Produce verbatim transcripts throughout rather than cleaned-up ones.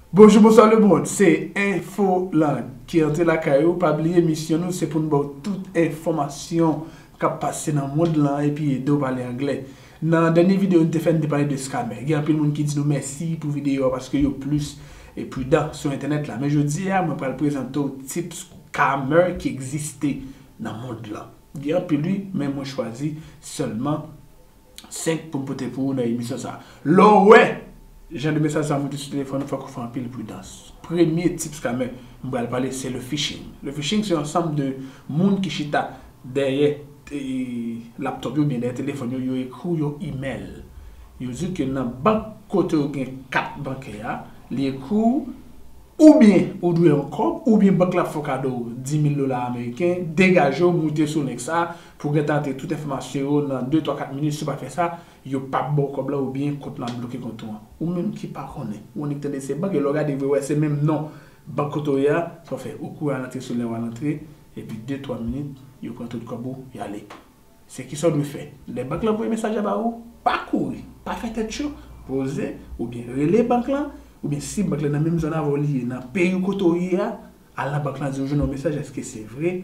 Bonjou, bonswa lemonn, se Enfolang ki antre lakay ou. Pa bliye misyon nou se pou n ba w tout enfòmasyon k ap pase nan mond lan epi ede w pale anglè. Nan dènye videyo n te fè, n te pale de scammer. Gen anpil moun ki di nou mèsi pou videyo a paske yo plis e pridan sou entènèt la. Men jodi a, mwen pral prezante w tip scammer ki egziste nan mond lan. Gen anpil wi, men mwen chwazi sèlman senk pou m pote pou ou nan emisyon sa. Lè w wè jan de mesaj sa moute sou telefòn ou, fòk ou fè anpil pridans. Premye tip scammer m pral pale se le phishing. Le phishing se yon ansanm de moun ki chita dèyè laptop yo oubyen dèyè telefòn yo, yo ekri w yon email. Yo di ke nan bank kote w gen kat bankè a, li ekri w oubyen ou dwe yon kòb, oubyen bank la ap fè w kado dis mil dola ameriken, degaje w, moute sou link sa pou w gentan antre tout enfòmasyon yo nan de, twa, kat minit. Si w pa fè sa, yo p ap ba w kòb la oubyen kont lan ap bloke kont ou an. Ou menm ki pa konnen, ou annik tande se bank, e lè w gade vre, wè se menm non bank kote w ye a, sa w fè, ou kouri al antre sou link, w al antre, epi de, twa minit, yo pran tout kòb ou, y ale. Se kisa w dwe fè? Lè bank lan voye mesaj la ba ou, pa kouri, pa fè tèt cho, poze, oubyen rele bank lan, oubyen si bank lan nan menm zòn avè w li ye, nan peyi w kote w ye a, al nan bank lan, di w jwenn yon mesaj, èske se vre?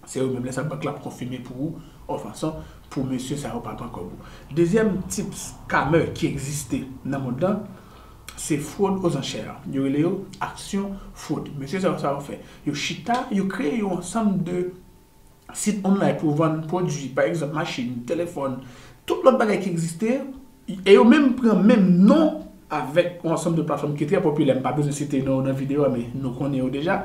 Se yo menm, lè sa bank la ap konfime pou ou, yon fason pou mesye sa yo pa pran kòb ou. Dezyèm tip scammer ki egziste nan mond lan, se fraude aux enchères. Yo rele yo aksyon fraude. Mesye sa yo, sa yo fè? Yo chita, yo kreye yon ansanm de sit online pou vann pwodui, pa egzanp, machin, telefòn, tout lòt bagay ki egziste, e yo menm pran menm non avèk yon ansanm de platfòm ki trè popilè. M pa bezwen site non yo nan videyo a, men nou konnen yo deja.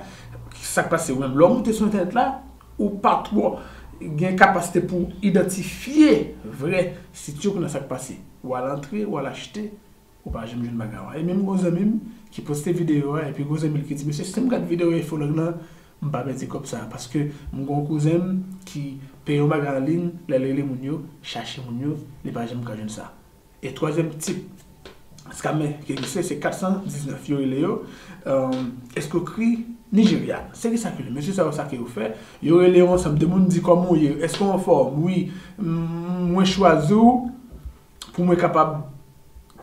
Sa k pase, ou menm, lè w moute sou entènèt la, ou pa twò gen kapasite pou w idantifye vrè sit yo. Kounye a sa k pase, w al antre, w al achte, ou pa janm jwenn bagay ou an. E menm gon zanmi m ki poste videyo a, epi gon zanmi l ki di, "Mesye, si m gad videyo Enfolang lan, m pa pèdi kòb sa a." Paske m gon kouzen m ki peye yon bagay an liy, lè l rele moun yo, chache moun yo, li pa janm ka jwenn sa. E twazyèm tip scammer ki egziste, se kat san diznèf, yo rele yo, um, escroquerie nigériane. Se kisa ke li? Mesye sa yo, sa ke yo fè? Yo rele yon ansanm de moun, di, "Kòman w ye? Èske w anfòm?" "Wi, m, mwen chwazi w pou mwen kapab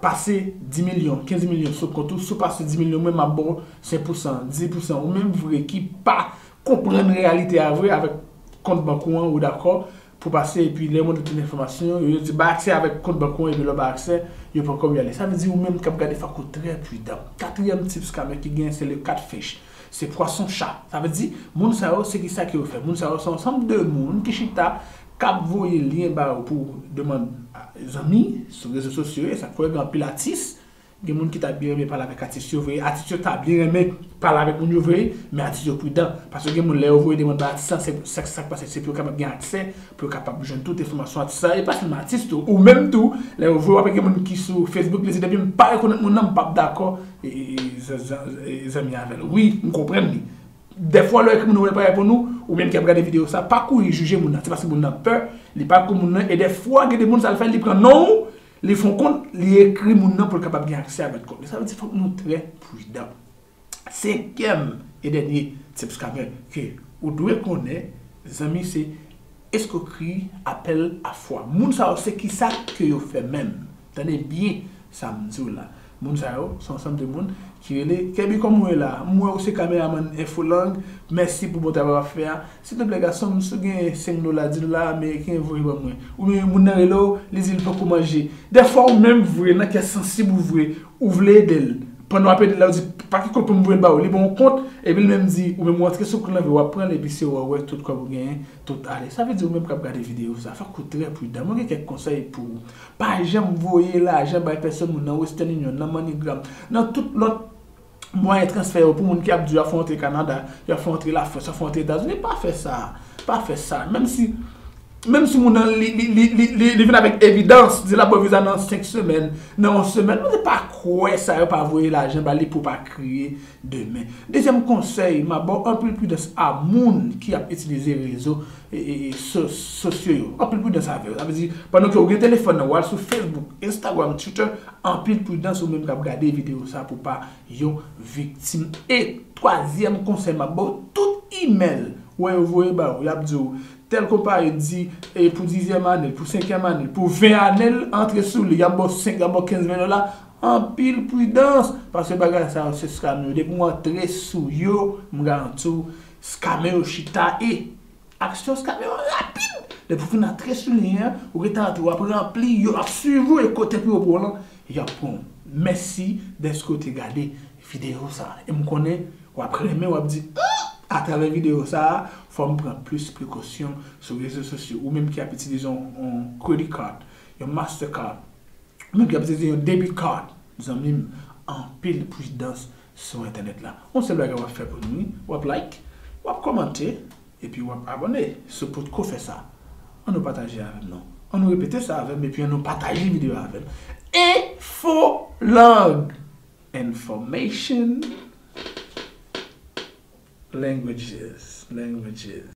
pase dis milyon, kenz milyon sou kont ou. Si w pase dis milyon, mwen, m ap ba w senk pousan, dis pousan." Ou menm vre ki pa konprann reyalite a vre avèk kont bank ou an, ou dakò pou pase, epi lè yo mande tout enfòmasyon yo, yo di bay aksè avèk kont bank ou an, epi lè w bay aksè, yo pran kòb yo ale. Sa vle di ou menm k ap gade, fòk ou trè pridan. Katriyèm tip scammer ki gen, se le catfish. Se pwason cha. Sa vle di, moun sa yo, se kisa ke yo fè? Moun sa yo, se yon ansanm de moun ki chita, k ap voye lyen ba yo pou demann zanmi sou rezo sosyo yo, e sa k fè gen anpil atis. Gen moun ki ta byen renmen pale avèk atis yo vre, atis yo ta byen renmen pale avèk moun yo vre, men atis yo pridan. Paske gen moun, lè yo voye demann ba atis la, se, se, sa k pase, se pou yo kapab gen aksè, pou yo kapab jwenn tout enfòmasyon atis la. E pa sèlman atis tou, ou menm tou, lè yo voye, w ap gen moun ki sou Facebook, li di, "Depi m pa rekonèt moun nan, m p ap dakò, e, e, e, zan-, zan-, e, zanmi avè l." Wi, m konprann li. Dèfwa, lè w ekri moun nan, ou pa reponn ou, ou menm ki ap gade videyo sa, pa kouri jije moun nan. Se paske moun nan pè, li pa rekonèt moun nan, e dèfwa, gen de moun, sa l fè, li pran non w, li fè yon kont, li ekri moun nan pou l kapab gen aksè avèk kont li. Sa vle di fòk nou trè pridan. Senkyèm e dènye tip scammer ke ou dwe konnen, zanmi, se escroquerie appel à froid. Moun sa yo, se kisa ke yo fè menm? Tande byen sa m di w la. Moun sa yo, se yon ansanm de moun ki rele, "Kèbi, kòman w ye la? M wè ou se kameramann Enfolang. Mèsi pou bon travay w ap fè a. Silteplè, gason m, si w gen senk dola, dis dola ameriken, voye ban mwen." Oubyen moun nan rele w, li di l poko manje. Dèfwa, ou menm vre, nan kè sansib ou vre, ou vle ede l. Pandan w ap ede l la, ou di, "Pa ki kont pou m voye l ba ou?" Li ba w yon kont, epi l menm di, ou menm ou antre sou kont lan, epi w ap pran l, epi se ou a wè tout kòb ou genyen, tout ale. Sa vle di ou menm k ap gade videyo sa, fòk ou trè pridan. Mwen gen kèk konsèy pou ou. Pa janm voye lajan bay pèsonn moun nan Western Union, nan MoneyGram, nan tout lòt mwayen transfè yo pou moun ki ap di yo ap fè antre Kanada, yo ap fè antre Lafrans, yo ap fè antre Etazini. Pa fè sa. Pa fè sa. Menm si, menm si moun nan li, li, li, li, li, li vin avèk evidans, di l ap ba w viza nan senk semèn, nan yon semèn, mwen pa kwè sa, yo pa voye lajan ba li pou pa kriye demen. Dezyèm konsèy, m ap ba w anpil pridans a moun ki ap itilize rezo e, e, e, so-, sosyo yo. Anpil pridans avè yo. Sa vle di, pandan ke w gen telefòn nan, w al sou Facebook, Instagram, Twitter, anpil pridans ou menm k ap gade videyo sa pou pa yon viktim. E twazyèm konsèy m ap ba w, tout imèl wè yo voye ba ou, y ap di w, tèl konpayi di, e pou dizyèm ane l, pou senkyèm ane l, pou ven ane l, antre sou li, y ap ba w senk, y ap ba w kenz, ven dola, Anpil pridans, paske bagay sa yo se scam yo. Depi w antre sou yo, m garanti w, scamè yo chita e aksyon scamè yo rapid. Depi w fin antre sou liy an, ou gentan antre, w ap ranpli, yo ap swiv ou e kote pou yo pran w lan, y ap pran w. Mèsi dèske w te gade videyo sa. E m konnen w ap renmen, w ap di, "Hmm, atravè videyo sa, fò m pran plis prekosyon sou rezo sosyo." Ou menm ki ap itilize yon, yon credit card, yon Mastercard, ou menm ki ap itilize yon debit card, zanmi m, anpil pridans sou entènèt la. Yon sèl bagay w ap fè pou nou, wi, w ap like, w ap kòmante, epi w ap abòne. Si w potko fè sa, ann nou pataje avè m non. Ann nou repete sa avè m, epi ann nou pataje videyo avè m. Enfo lang. Information. Languages. Languages.